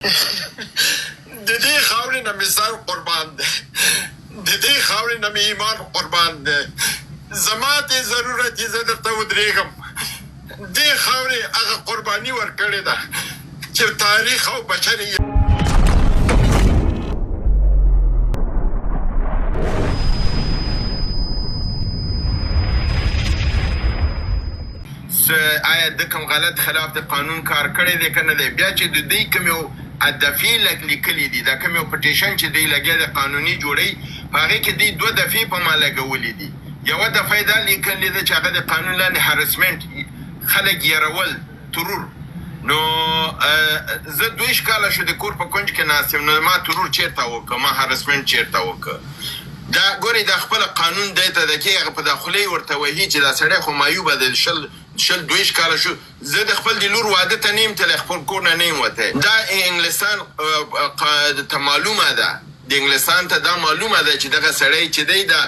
د دې خاورې نه مې سر قربان دی، د دې خاورې نه مې ایمان قربان دی. زما دې ضرورت یې زه درته ودرېږم. دې خاورې هغه قرباني ورکړې ده چې تاریخ او بشر یې څه آیا ده کوم غلط خلاف د قانون کار کړی دی که نه دی؟ بیا چې د دوی کوم یو دفعې لږ لیکلي دي، دا کوم یو پټیشن چې دوی لګیا دی قانوني جوړوي، په هغې کې دوی دوه دفعې په ما لګولي دي. یوه دفعه یې دا لیکلې ده چې هغه د قانون لاندې هرسمنټ، خلک یرول، ترور. نو زه 22 کاله شو د کور په کنج کې ناست یم، نو ما ترور چېرته وکړ، ما هرسمنټ چېرته وکړ؟ دا ګورئ دا خپله قانون دی ته د کې هغه په دا خوله یې ورته وهي چې دا سړی خو معیوبه دی، 20 شل 22 کاله شو زه د خپل د لور واده ته نه یم تللی، خپل کور نه نه یم وتی. دا انګلستان ته معلومه ده، د انګلستان ته دا معلومه ده چې دغه سړی چې دی دا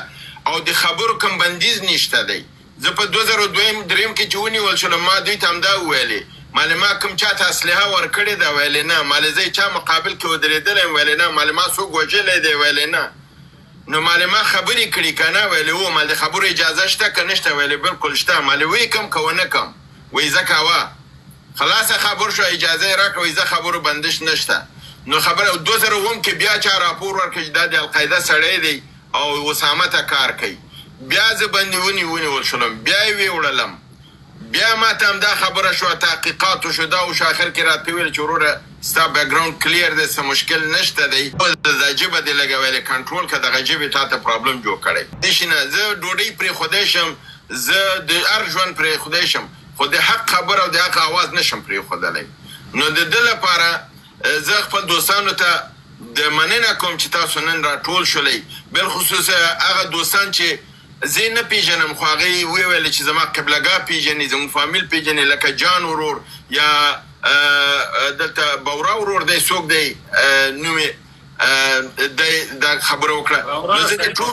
او د خبرو کوم بندیز نشته دی. زه په 2002 دریم کې چې ونیول شولم ما دوی ته همدا وویلې، مالې ما کوم چاته اسلحه ورکړې ده؟ ویلې نه. مالې زه یې چا مقابل کې ودرېدلی یم؟ ویلې نه. مالې ما څوک وژلی دی؟ ویلې نه. نو مالې ما خبرې کړي که نه؟ ویلې هو. مالې د خبرو اجازه شته که نشته؟ ویلې بلکل شته. مالې ویې کوم که ونه کوم؟ وایي ځه کوه. خلاصه خبر شو، اجازه یې راکړه، وایي ځه خبرو بندش نشته. نو خبره 2007 کې بیا چا راپور ورکړ چې دا د القاعده سړی دی او اسامه ته کار کوي. بیا زه بندي ونیول شولم، بیا یې ویوړلم. بیا ما ته همدا خبره شوه، تحقیقات وشو، دا وشو، اخر کې راته وویل چې وروره ستا بکګراونډ کلیر دی، څه مشکل نشته دی، دا ژبه دې لږه ویلې کنټرول که، دغه ژبې تا ته پرابلم جوړ کړی. دشي نه زه ډوډۍ پرېښودی شم، زه د هر ژوند پرېښودی شم، خو د حق خبره او د حق اواز نشم پرېښودلی. نو د ده لپاره زه خپل دوستانو ته د مننه کوم چې تاسو نن راټول شولئ، بالخصوص هغه دوستان چې زه یې نه پېژنم خو هغه یې وویل چې زما قبلګاه پېژني، زموږ فامیل پېژني، لکه جان ورور یا دلته بورا ورور دی، څوک دی نوم یې دی، دا خبره وکړه. نو زه د ټول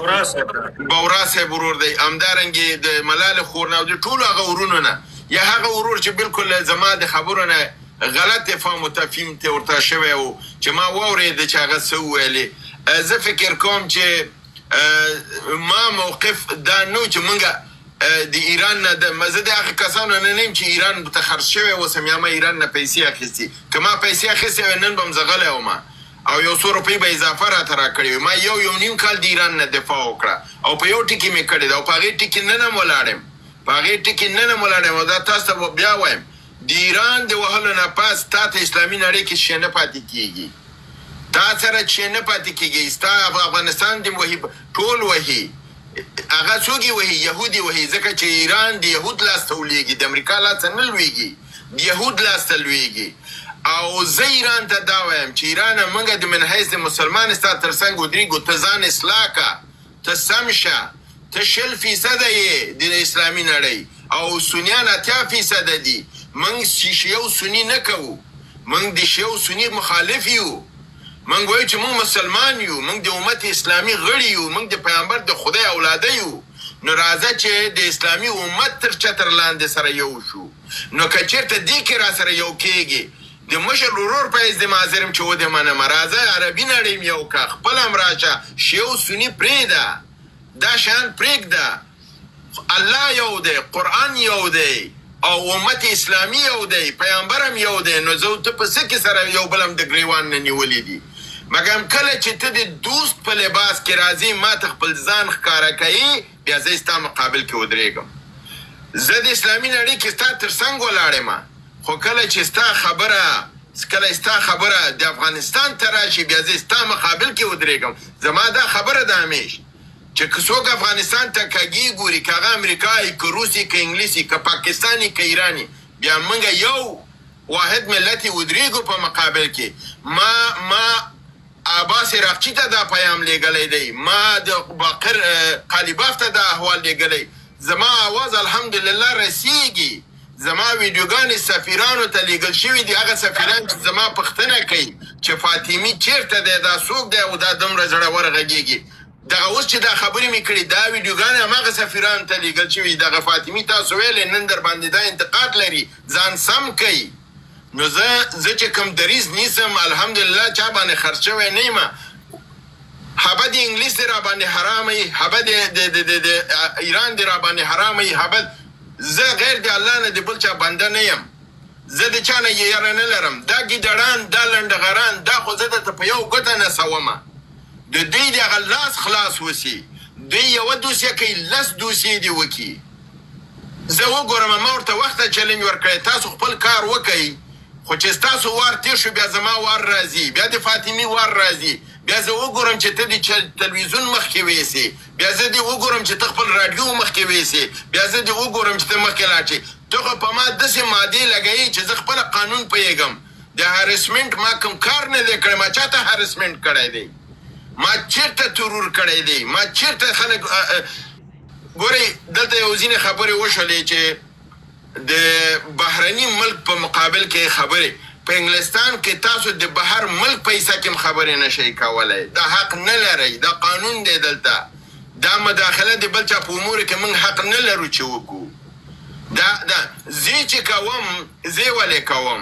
بورا صاحب ورور دی، همدارنګې د ملالې خور نه او د ټولو هغه ورونو نه، یا هغه ورور چې بالکل زما د خبرو نه غلط افهام و تفهیم ته ورته شوی و چې ما واورېده چې هغه څه وویلې. زه فکر کوم چې ما موقف دا نه و چې مونږ د ایران نه د زه د هغه کسانو نه نه یم چې ایران ته خرڅ شوی اوسم یا ما ایران نه پیسې اخیستي. که ما پیسې اخیستې وای نن به هم زه غلی وم او یو څو روپۍ به اضافه راته راکړې وي. ما یو یو نیم کال د ایران نه دفاع وکړه او په یو ټکي مې کړې ده او په هغې ټکي نن هم ولاړ یم، په هغې ټکي نن هم ولاړ یم او دا تاسو ته بیا وایم، د ایران د وهلو نه پس تا ته اسلامي نړۍ کې شی نه پاتې کیږي، تا سره شی نه پاتې کیږي. ستا افغانستان دې وهي، ټول وهي، هغه څوک یې وهي؟ یهود یې وهي، ځکه چې ایران د یهود لاس ته ولویږي، د امریکا لاس ته نه لویږي، د یهود لاس ته لویږي. او زه ایران ته دا وایم چې ایرانه موږ د من حیث د مسلمان ستا تر څنګ ودریږو، ته ځان اصلاح که، ته سم شه، ته 20 فیصده یې د اسلامي نړۍ او سنیان 80 فیصده دي. موږ شیعه او سني نه کوو، موږ د شیعه او سني مخالف یو. موږ وایو چې موږ مسلمان یو، موږ د امت اسلامي غړي یو، موږ د پیغمبر د خدای اولاده یو. نو راځه چې د اسلامي امت تر چتر لاندې سره یو شو. نو که چېرته دې کې راسره یو کېږي، د مشر ورور په حیث دې حاضر یم چې ودې منم. راځه عربي نړۍ هم یو که، خپل هم راشه، شیعه او سني پرېږده، دا شیان پرېږده. الله یو دی، قرآن یو دی او امت اسلامي یو دی، پیغمبر هم یو دی. نو زه او ته په څه کې سره یو بل هم د ګریوان نه نیولي دي. مګر کله چې ته د دوست په لباس کې راځې، ما ته خپل ځان ښکاره کوې، بیا زه ستا مقابل کې ودرېږم. زه د اسلامي نړۍ کې ستا تر څنګ ولاړ یم، خو کله چې ستا خبره کله ستا خبره د افغانستان ته راشي، بیا زه ستا مقابل کې ودرېږم. زما دا خبره ده همیش چې که څوک افغانستان ته کږې ګوري، که هغه امریکا وي، که روس وي، که انګلیس وي، که پاکستان وي، که ایران وي، بیا موږ یو واحد ملت یې ودرېږو په مقابل کې. ما عباس عراقچي ته دا پیام لېږلی دی، ما د باقر قالیباف ته دا احوال لېږلی. زما اواز الحمدلله رسیږي، زما ویډیوګانې سفیرانو ته لېږل شوي دي، هغه سفیران چې زما پوښتنه کوي چې فاطمي چېرته دی، دا څوک دی او دا دومره زړور غږېږي. دغه اوس چې دا خبرې مې کړي، دا ویډیوګانې هماغه سفیرانو ته لېږل شوي. دغه فاطمي تاسو ویلې نن در باندې دا انتقاد لري، ځان سم کړئ. نو زه زه چې کوم دریځ نیسم، الحمدلله چا باندې خرڅ شوی نه یم. هبه د انګلیس دې راباندې حرامه وي، هبه د د د د د ایران دې راباندې حرامه وي، هبه زه غیر د الله نه د بل چا بنده نه یم. زه د چا نه یره نه لرم. دا ګیدړان، دا لنډغران، دا خو زه درته په یو ګوته نسوم. د دوی د هغه لاس خلاص وسی، دوی یوه دوسیه کوي، لس دوسیې دې وکړي. زه وګورم، ما ورته وخته چلنج ورکړی، تاسو خپل کار وکړئ، خو چې ستاسو وار تېر شو بیا زما وار راځي، بیا د فاطمي وار راځي، بیا زه وګورم چې ته د تلویزیون مخکې ویسې، بیا زه دې وګورم چې ته خپل راډیو مخکې ویسې، بیا زه دې وګورم چې ته مخکې لاړ شې. ته خو په ما داسې مادې لګوې چې زه خپله قانون پوهېږم. د هرسمنټ ما کوم کار نه دی کړی، ما چاته هرسمنټ کړی دی؟ ما چېرته ترور کړی دی؟ ما چېرته خلک ګورئ؟ دلته یو ځینې خبرې وشولې چې د بهرني ملک په مقابل کې خبرې، په انګلستان کې تاسو د بهر ملک په حصه کې هم خبرې نه شئ کولی، دا حق نه لرئ، دا قانون دی. دلته دا مداخله د بل چا په امورو کې موږ حق نه لرو چې وکړو. دا دا زه چې کوم، زه ولې کوم؟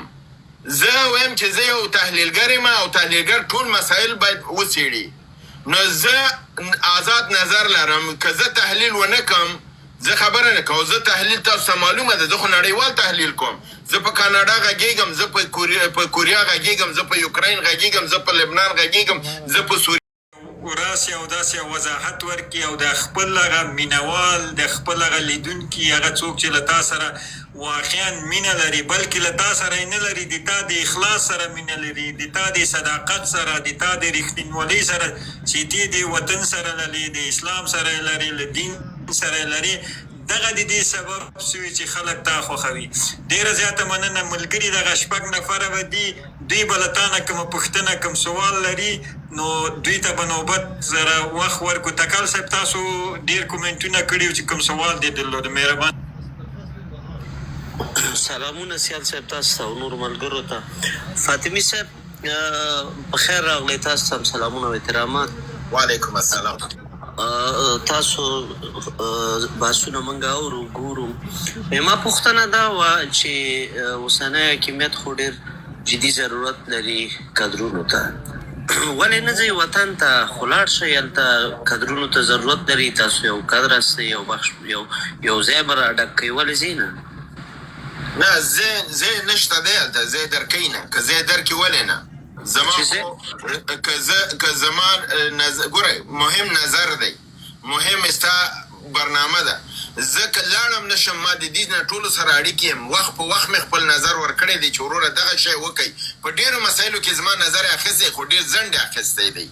زه وایم چې زه یو تحلیلګر یم او تحلیلګر ټول مسایل باید وڅېړي، نو زه آزاد نظر لرم. که زه تحلیل ونه کوم، زه خبره نه کوم. زه تحلیل، تاسو ته معلومه ده، زه خو نړیوال تحلیل کوم. زه په کاناډا غږېږم، زه په کوریا غږېږم، زه په یوکراین غږېږم، زه په لبنان غږېږم، زه په سوریه راسي او داسې وضاحت ورکړي او د خپل هغه مینوال، د خپل هغه لیدونکي، هغه څوک چې له تا سره واقعا مینه لري، بلکې له تا سره یې نه لري، د تا د اخلاص سره مینه لري، د تا د صداقت سره، د تا د رښتینولۍ سره چې تی د وطن سره لري، د اسلام سره یې لري، له دین سره یې لري، دغه د دې سبب سوی چې خلک تا خوښوي. ډیره زیاته مننه ملګري. دغه شپږ نفره به دي، دوی به له تا نه کومه پوښتنه، کوم سوال لري، نو دوی ته به نوبت سره وخت ورکو. تکل صاحب، تاسو ډیر کومنټونه کړي چې کوم سوال دې درلود، مهربان. سلامونه سیال صاحب تاسو ته او نور ملګرو ته. فاطمي صاحب، په خیر راغلی، تاسو ته هم سلامونه او احترامات. وعلیکم السلام. تاسو بحثونه مونږ اورو، ګورو. ما پوښتنه دا وه چې اوسنی حاکمیت خو ډېر جدي ضرورت لري کدرونو ته، ولې نه ځئ وطن ته؟ خو لاړ شئ، هلته کدرونو ته ضرورت لري. تاسو یو کدر هستئ، یو بخش، یو ځای به را ډک کړئ، ولې ځئ نه؟ نه، زه نشته دی هلته، زه درکوي نه. که زه درکې، ولې نه؟ زما چې زه خو که زه که زما نظر، ګوره، مهم نظر دی، مهم ستا برنامه ده. زه که لاړم نشم، ما د دې نه ټولو سره اړیکې یم، وخت په وخت مې خپل نظر ورکړی دی چې وروره دغه شی وکړئ. په ډېرو مسایلو کې زما نظر یې اخیستی، خو ډېر ځنډ یې اخیستی دی.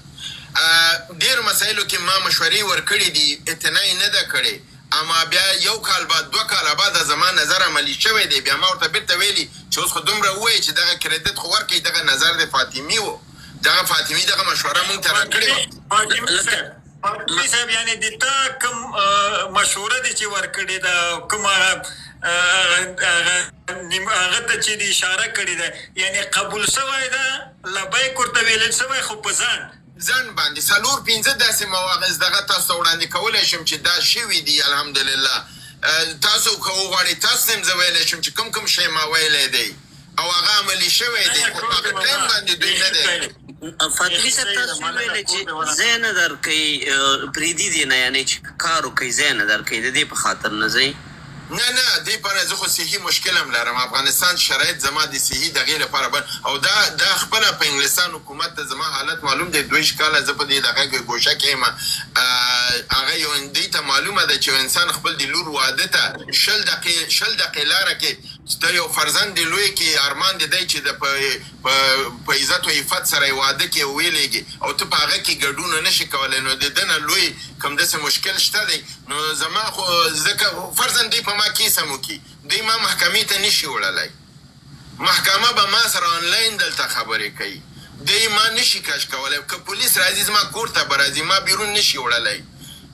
ډېرو مسایلو کې ما مشورې ورکړې دي، اعتنا یې نه ده کړې، اما بیا یو کال بعد، 2 کاله بعد زما نظر عملي شوی دی. بیا ما ورته بیرته ویلي چې اوس خو دومره ووایي چې دغه credit خو ورکړئ، دغه نظر د فاطمي و، دغه فاطمي دغه مشوره مونږ ته راکړې وه. فاطمي لکه صاحب، فاطمي صاحب، یعنی د تا کوم مشوره دي چې ورکړې ده، کوم هغه ته چې د اشاره کړې ده، یعنی قبول سوی ده، لبیک ورته ویل سوی، خو په ځان ځان باندې. څلور پنځه داسې مواقع دغه تاسو ته وړاندې کولی شم چې دا شوي دي، الحمدلله. تاسو که وغواړئ، تاسو ته هم زه ویلی شم چې کوم کوم شی ما ویلی دی او هغه عملي شوی دی، خو په هغه ټایم باندې دوی نه دی. فاطمي صاحب، تاسو ویل چې ځای نه درکوي، پرېږدي دې نه، یعنې چې کار وکړئ ځای نه درکوي، د دې په خاطر نه ځئ؟ نه نه، دې پر زه خو صحي مشکل هم لرم. افغانستان شرایط زما د صحي دغې لپاره بل او دا خپله په انګلستان حکومت ته زما حالت معلوم دی. 22 کاله زه په دې دغه کې ګوشه کې یم. هغه یو دوی ته معلومه ده چې یو انسان خپل د لور واده ته 20 دقیقې، 20 دقیقې لاره کې ته یو فرزند دی لوی کې، ارمان دی دی چې د په عزت او عفت سره یې واده کې ویلېږي او ته په هغه کې ګډون نه شي کولی، نو د ده نه لوی کوم داسې مشکل شته دی؟ نو زما خو ځکه فرضاً دوی په ما کیس هم وکړي، دوی ما محکمې ته نشي وړلی. محکمه به ما سره آنلاین دلته خبرې کوي. دوی ما نشي کش کولی. که پولیس راځي، زما کور ته به راځي، ما بیرون نشي وړلی.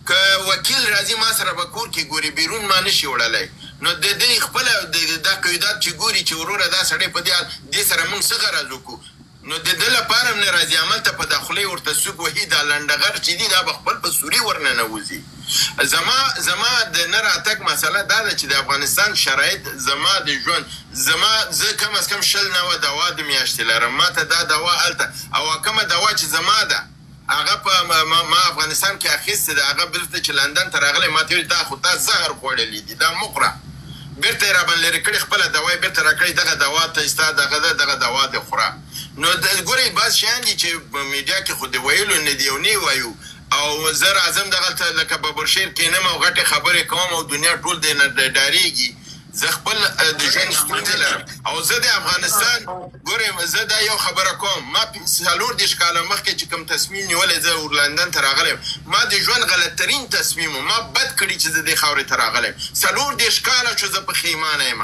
که وکیل راځي، ما سره به کور کې ګوري، بیرون ما نشي وړلی. نو د دې خپله دا قیودات چې ګوري چې وروره دا سړی په دې حال، دې سره موږ څه غرض وکړو، نو د ده لپاره هم نه راځي. هملته په دا خولۍ ورته سوک وهي. دا لنډغر چې دي، دا به خپل په سوري ورننوځي. زما زما د نه راتګ مسله دا ده چې د افغانستان شرایط زما د ژوند زما زه کم از کم 20 نوع دوا د میاشتې لرم، ماته دا دوا هلته او کومه دوا چې زما ده هغه په ما افغانستان کې اخیستې ده، هغه بیرته چې لندن ته راغلی ماته ویل دا خو تا زهر خوړلي دي، دا مه خوره، بیرته یې راباندې لرې کړې، خپله دوا یې بیرته راکړې، دغه دوا ته ستا دغه ده، دغه دوا دې خوره. نو ګورئ بعض شیان دي چې میډیا کې خو د ویلو نه دي او نه یې وایو، او زه راځم دغلته لکه ببرشیر کینم او غټې خبرې کوم او دنیا ټول دې نه ډارېږي. زه خپل د ژوند ستونزې لرم او زه د افغانستان ګورئ زه دا یو خبره کوم، ما 34 کاله مخکې چې کوم تصمیم نیولی زه ور لندن ته راغلی، ما د ژوند غلط ترین تصمیم و، ما بد کړي چې زه دې خاورې ته راغلی یم. 34 کاله شو زه پښیمانه یم.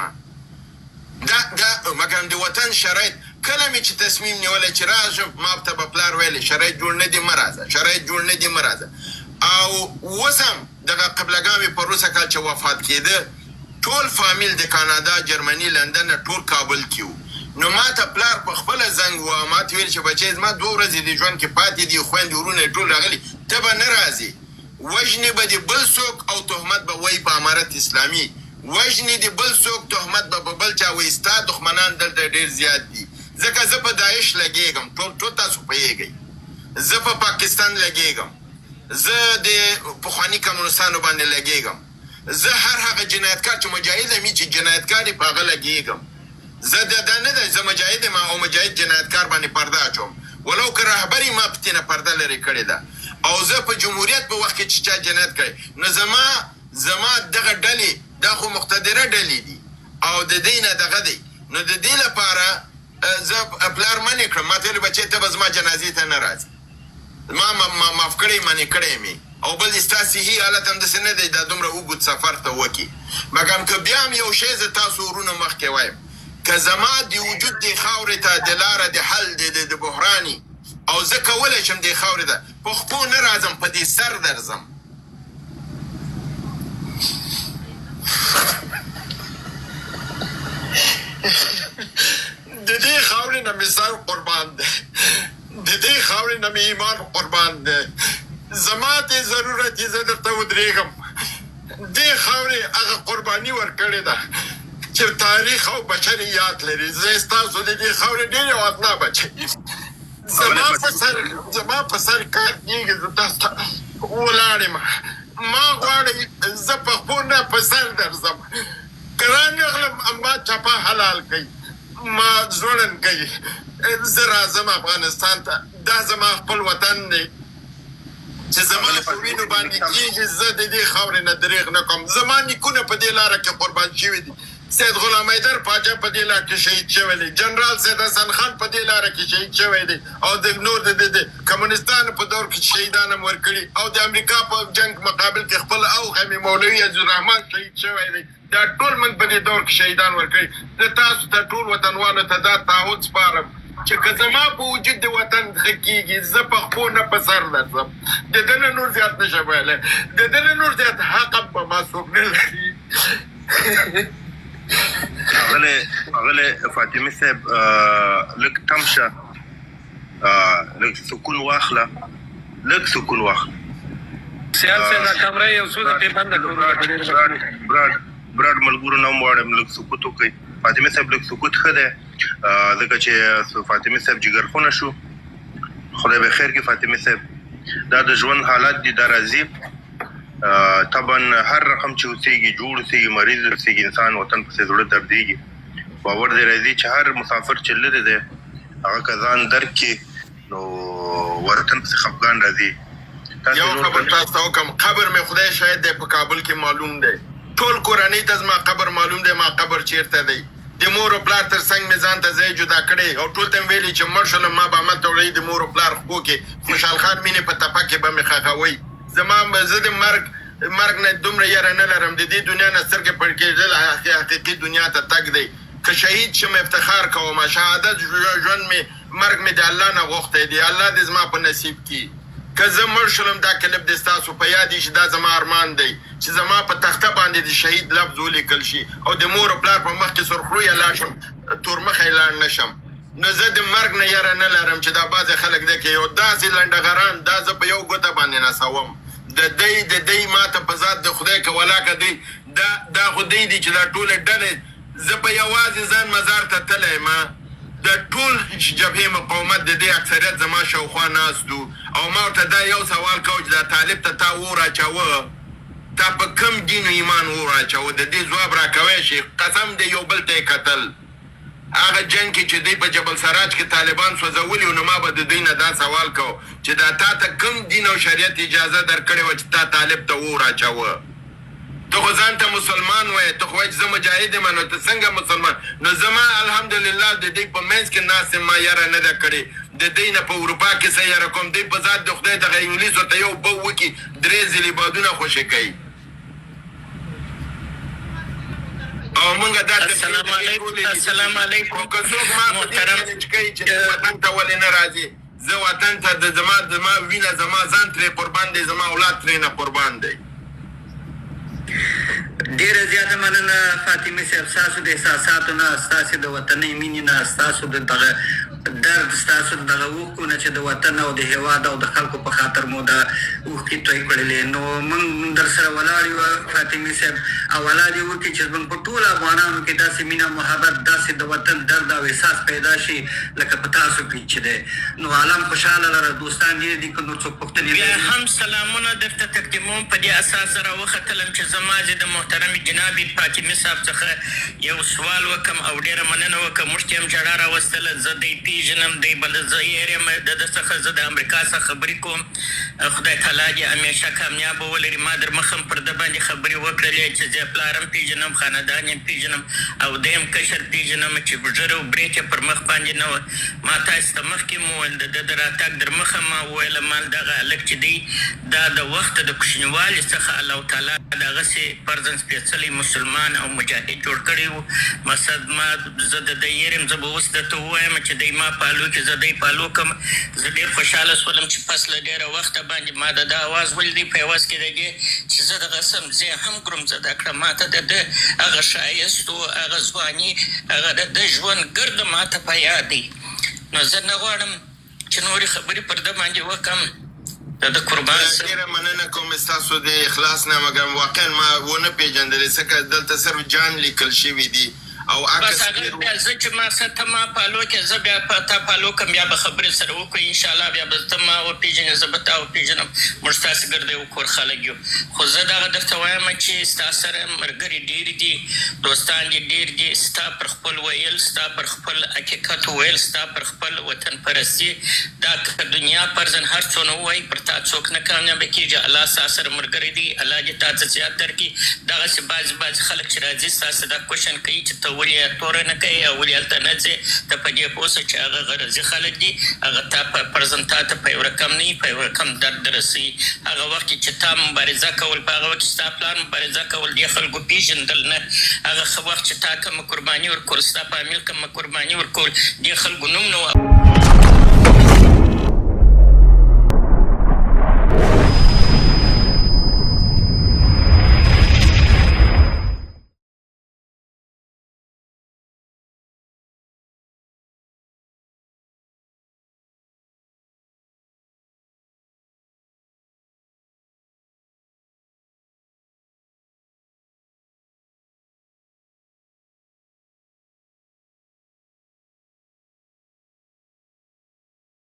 دا دا مګر د وطن شرایط کله مې چې تصمیم نیولی چې راشم، ما ته به پلار ویلې شرایط جوړ نه دي مه راځه، شرایط جوړ نه دي مه راځه. او اوس هم دغه قبلګاه مې پروسه کال چې وفات کېده، ټول فامیل د کاناډا، جرمني، لندن نه ټول کابل کې وو. نو ما ته پلار په خپله زنګ وواهه، ما ته ویل چې بچی زما 2 ورځې د ژوند کې پاتې دي، خویندې وروڼه یې ټول راغلي، ته به نه راځې، وژني به دې بل څوک او تهمت به وایي په امارت اسلامي، وژني دې بل څوک، تهمت به په بل چا وایي، ستا دښمنان دلته ډېر زیات دي، ځکه زه په داعش لګېږم، ټول ټول تاسو پوهېږئ، زه په پاکستان لګېږم، زه د پخواني کمونستانو باندې لګېږم، زه هر هغه جنایتکار چې مجاهد هم وي چې جنایتکار یې په هغه لګېږم. زه د دا نه ده زه مجاهد یم او مجاهد جنایتکار باندې پرده اچوم، ولو که رهبري ما پتینه پرده لرې کړې ده او زه په جمهوریت په وخت کې چې چا جنایت کړی نو زما زما دغه ډلې دا خو مقتدره ډلې دي او د دې نه دغه دی، نو د دې لپاره زه پلار منې کړم، ما ته ویل بچی ته به زما جنازې ته نه راځې، ما معاف کړی منې کړی مې، او بل ستا صحي حالت هم داسې نه دی دا دومره اوږد سفر ته وکې. مګم که بیا هم یو شی زه تاسو ورونو مخکې وایم، که زما د وجود دې خاورې ته د لاره د حل د بحراني او زه کولی شم دې خاورې ته په خپو نه راځم، په دې سر درځم. د دې خاورې نه مې سر قربان دی، د دې خاورې نه مې ایمان قربان دی، زما دې ضرورت یې زه درته ودرېږم. دې خاورې هغه قرباني ورکړې ده چې تاریخ او بشر یې یاد لري. زه ستاسو د دې خاورې ډېر یو ادنا بچی، زما په سر زما په سر کار کېږي، زه تاسو ته ولاړ یم. ما غواړئ زه په خپو نه په سر درځم، که رانغلم ما چپه حلال کړئ، ما ځوړند کړئ، زه راځم افغانستان ته، دا زما خپل وطن دی چې زما په وینو باندې کېږي، زه د دې خاورې نه درېغ نه کوم. زما نیکونه په دې لاره کې قربان شوي دي، سید غلام حیدر پاچا په دې لار کې شهید شوی دی، جنرال سید حسن خان په دې لاره کې شهید شوی دی، او د نور د کمونستانو په دور کې شهیدان هم ورکړي، او د امریکا په جنګ مقابل کې خپل اوښی مې مولوي عزیز الرحمن شهید شوی دی. دا ټول موږ په دې دور کې شهیدان ورکړي. زه تاسو ته ټول وطنوالو ته دا تعهد سپارم چې که زما په وجود د وطن ښه کېږي، زه په خپو نه په سر درځم. د ده نه نور زیات نه شم ویلی، د ده نه نور زیات حق هم په ما څوک نه لري. ښاغلی ښاغلی فاطمي صاحب، لږ تم شه، لږ سکون واخله، لږ سکون واخله. سیال صاحب دا کمره یو څو دقیقې بنده کړو. براډ براډ براډ ملګرو نه هم غواړم لږ سکوت وکړئ. فاطمي صاحب لږ سکوت ښه دی، ځکه چې فاطمي صاحب جګرخونه شو. خدای به خیر کړي فاطمي صاحب، دا د ژوند حالات دي، دا راځي. طبعا هر رقم چې اوسېږي، جوړ اوسېږي، مریض اوسېږي، انسان وطن پسې زړه دردېږي. باور دې راځي چې هر مسافر چې لرې دی هغه که ځان درک کړي نو وطن پسې خفګان راځي. تاسې یو نور خبر تاسو ته وکم، قبر مې خدای شاهد دی په کابل کې معلوم دی، ټول کورنۍ ته زما قبر معلوم دی، ما قبر چیرته دی، د مور او پلار تر څنګ مې ځان ته ځای جدا کړی او ټول ته مې ویلي چې مړ شولم ما به هملته وړئ د مور او پلار خپو کې، خوشحال خان مینې په تپه کې به مې ښخوئ. زما زه د مرګ مرګ نه دومره یره نه لرم، د دې دنیا نه سترګې پټ کېدل حقیقي دنیا ته تګ دی. که شهید شم افتخار کوم، شهادت ژوند مې مرګ مې د الله نه غوښتی دی، الله دې زما په نصیب کړي. که زه مړ شولم دا کلپ دې ستاسو په یاد وي چې دا زما ارمان دی چې زما په تخته باندې د شهید لفظ ولیکل شي او د مور او پلار په مخ کې سرخرویه لاړ شم، تورمخی لاړ نه شم. نو زه د مرګ نه یره نه لرم چې دا بعضې خلک دی کې یو داسې لنډغران، دا زه په یو ګوته باندې نسوم. د دی د دی ماته په ذات د خدای که ولاکه دی دا دا خو دی دي چې دا ټوله ډله زه په یوازې ځان مزار ته تللی یم د ټول جبهې مقاومت د دې اکثریت زما شاوخوا ناست وو او ما ورته دا یو سوال کاوه چې دا طالب ته تا اور اچاوه تا په کوم دین او ایمان اور اچاوه د دې ځواب راکوی شې قسم دی یو بل ته یې کتل هغه جنګ کې چې دوی په جبل سراج کې طالبان سوځولي وو نو ما به د دوی نه دا سوال کاوه چې دا تا ته کوم دین او شریعت اجازه درکړې وه چې تا طالب ته اور اچاوه ته خو ځان ته مسلمان وایې ته خو وایې چې زه مجاهد یم نو ته څنګه مسلمان نو زما الحمدلله د دوی په منځ کې ناست یم ما یره نه ده کړې د دوی نه په اروپا کې څه یره کوم دوی په ذات د خدای دغه انګلیس ورته یو بو وکړي درې ځلې بادونه خوشې کوي او مونږ دا ترخې السلام دغې علیکم ټولې لیدلې السلام دي علیکم او که څوک ما په دې محترم چیلنج کوي چې ته وطن ته ولې نه راځې زه وطن ته د زما زما وینه زما ځان ترې قربان دی زما اولاد ترې نه قربان دی. ډیره زیاته مننه فاطمی صاحب ستاسو د احساساتو نه ستاسو د وطنۍ مینې نه ستاسو د دغه درد ستاسو د دغه اوښکو نه چې د وطن او د هیواد او د خلکو په خاطر مو دا اوښکې توی کړلې نو موږ درسره ولاړ یو فاطمی صاحب او الله دې وکړي چې زموږ په ټولو افغانانو کې داسې مینه محبت داسې د وطن درد او احساس پیدا شي لکه په تاسو کې چې دی نو عالم خوشحاله لره دوستان ډیر دي که نور څوک پوښتنې بیا لري. هم سلامونه درته تقدیموم په دې اساس زه راوختلم چې زه مازې د محترم جناب فاطمي صاحب څخه یو سوال وکم او ډیره مننه وکم موږ ته هم ژړا راوستله زه دی پیژنم دی بل زه یریم د ده څخه زه د امریکا څخه خبرې کوم خدای تعالی دې همیشه کامیاب ولري ما در مخه هم پر ده باندې خبرې وکړلې چې زه یې پلار هم پیژنم خاندان یې هم پیژنم او دی هم کشر پیژنم چې ږیره او برېت یې پر مخ باندې نه وه ما تاسې ته مخکې هم وویل د ده د راتګ در مخه ما وویل مال دغه هلک چې دی دا د وخته د کوچنیوالي څخه الله تعالی دغسې فرضاً سپېڅلی مسلمان او مجاهد جوړ کړی وو مقصد ما زه د ده ير يم زه به اوس درته ووايم چې دی ما پالو کې زه دی پالو کوم زه ډېر خوشحاله شولم چې پس له ډېره وخته باندې ما د ده اواز وليدی په عوض کې د دې چې زه دغه سم زه هم ګروم زده کړم ماته د ده هغه ښايست و هغه ځواني هغه د ده ژوند ګرده ماته په ياد دی نو زه نه غواړم چې نورې خبرې پر ده باندې وکړم د ده قربان شم. ډیره مننه کوم ستاسو د اخلاص نه مګر واقعا ما ونه پیژندلې ځکه دلته صرف جان لیکل شوي دي او بس عکس هغه ډیر بیا زه چې ما څه ته ما پالو کې زه بیا په تا پالو کوم بیا به خبرې سره وکړو ان شاء الله بیا به ته ما وپیژنې زه به تا وپیژنم موږ تاسو ګرده یو کور خلک یو خو زه دغه درته وایم چې ستا سره ملګري ډیر دي دوستان دې ډیر دي ستا پر خپل ویل ستا پر خپل حقیقت ویل ستا پر خپل وطن پرستي دا که دنیا فرضاً هر څونه ووايي پر تا څوک نه کامیابه کیږي الله ستا سره ملګری دی الله دې تا ته زیات درکړي دغسې بعضې بعضې خلک چې راځي ستاسو دا کوشن کوي چې ته ولې توره نه کوې او ولې هلته نه ځې ته په دې پوه شه چې هغه غرضي خلک دي هغه تا په فرضاً تا ته په یو رقم نه په یو رقم درد رسوي هغه وخت کې چې تا مبارزه کول په هغه وخت کې ستا پلار مبارزه کول دې خلکو پیژندل نه هغه وخت چې تا کومه قرباني ورکول ستا فامیل کومه قرباني ورکول دې خلکو نوم نه